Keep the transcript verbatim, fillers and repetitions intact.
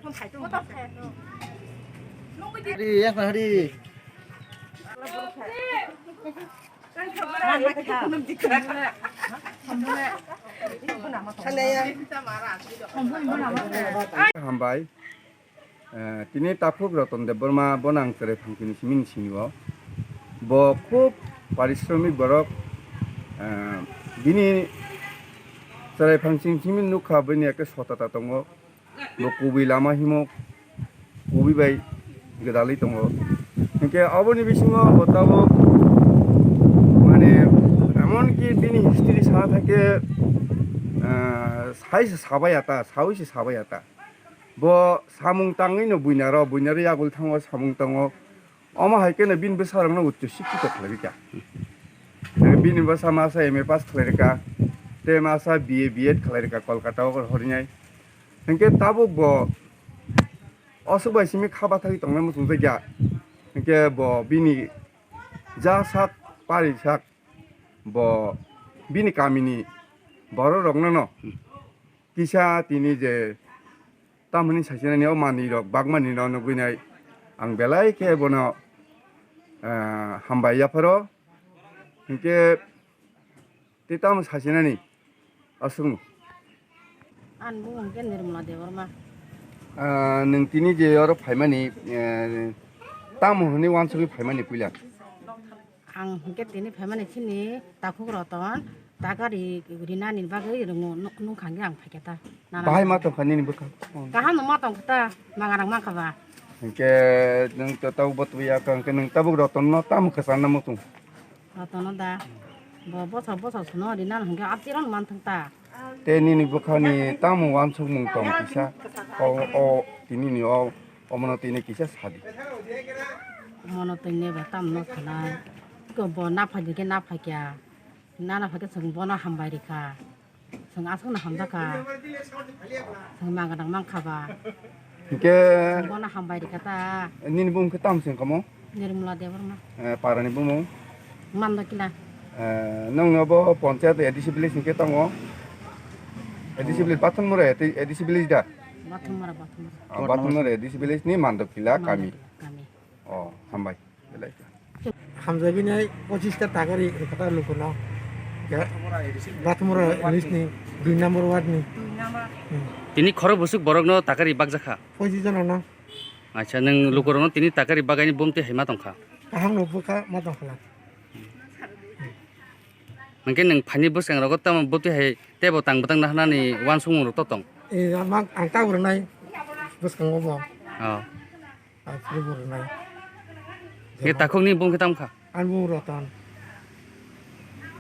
Hari, ya, hari. Hambai. Eh, tini takhuk Ratan Debbarma bono ang chwrai phangchini simi ni sini o. Bo khub parishromik borok, eh, bini chwrai phangchini simi nukha bini eke sotata tongo. Bo kubui lama himo kubui bai gwdalwi tongo. Hinkhe aboni bisingo bo tabuk mane emon ki bini history sana thangkhe, eh, sai se sabai ya ta, saui se sabai ya ta. Bo samung tangwi no buinaro, buinaro yagul thango samung tango. Omo hai kheno bini bwsarokno uccho sikkhito khlai rwkha. Bini bwsa masa M A pass khlai rwkha, tei masa B A B Ed khlai rwkha Kolkata o horinai. Hinkhe tabuk bo aswk bai simi kha bathagwi tongnai muchungjakya. Hinkhe bo bini ja sak pari sak bo bini kamini borok rokno no kisa tini je tamoni saisinani o manwi rok bagmani no nugwi nai ang belai khe bono, ah, hambai yapharo hinkhe tei tamo saisinani aswkno. Ani bumung khe Nirmala Debbarma. Ah, nwng tini je oro phaimani, eh, tamo hwnwi uansugwi phaimani puila? Ang hinkhe tini phaimani chini takhuk Roton, takari rinani bagwi ringo, nuk-, nungkha hinkhe ang phaikha ta. Nana Bahai ma tongkha nini bwkha? Kaham no ma tongkha ta, mangarang mankha ba. Hinkhe nwng to tabuk bo twiya ka, hinkhe nwng tabuk Roton no tamo kwchang na muchung? Roton no da, bo bosor bosor sono rinani hinkhe achiron manthung ta. Tei nini bwkhani tamo uansukmung tong kisa? O, o, tinini o, omono tini kisa sadi. Omono tini ba tamno sanai. Ko bo naphai dikhe naphai kya. Nana phai khe chwng bono hambai rikha. Chwng aswkno hamjakha. Chwng mangadang mankha ba. Hinkhe chwng bono hambai rikha ta. Nini bumung khe tamo se wngkha mo? Nirmala Debbarma. Eh, parani bumung? Mandokila. Eh, nwng no bo ponchayat A D C village hinkhe tongo? A D C village, Bathonmura A D C village da? Bathonmura, Bathonmura. Ah, Bathonmura A D C village ni Mandokila kami. Mandokila kami. Oh, hambai. Belai kha. Hamjagwi nai pochista takari rwkha ta lukuno. Bathonmura village ni dui number ward ni. Hmm. Tini khoro bwswk borokno takari bakjakha? Pochis jona no. Acha, nwng lukurokno tini takari bagaini bumtwi hai ma tongkha? Kaham no bwkha ma tongkha na. Hinkhe nwng phaini bwskangrogo tamo bumtwi hai teibo tang bwtang naharnani uansukmungrok to tong? Eh, ang, ang tabuk rwnai bwskango bo. Oh. Ang tabuk rwnai. Hinkhe takhukni bumung khe tamo kha? Ani bumung Roton.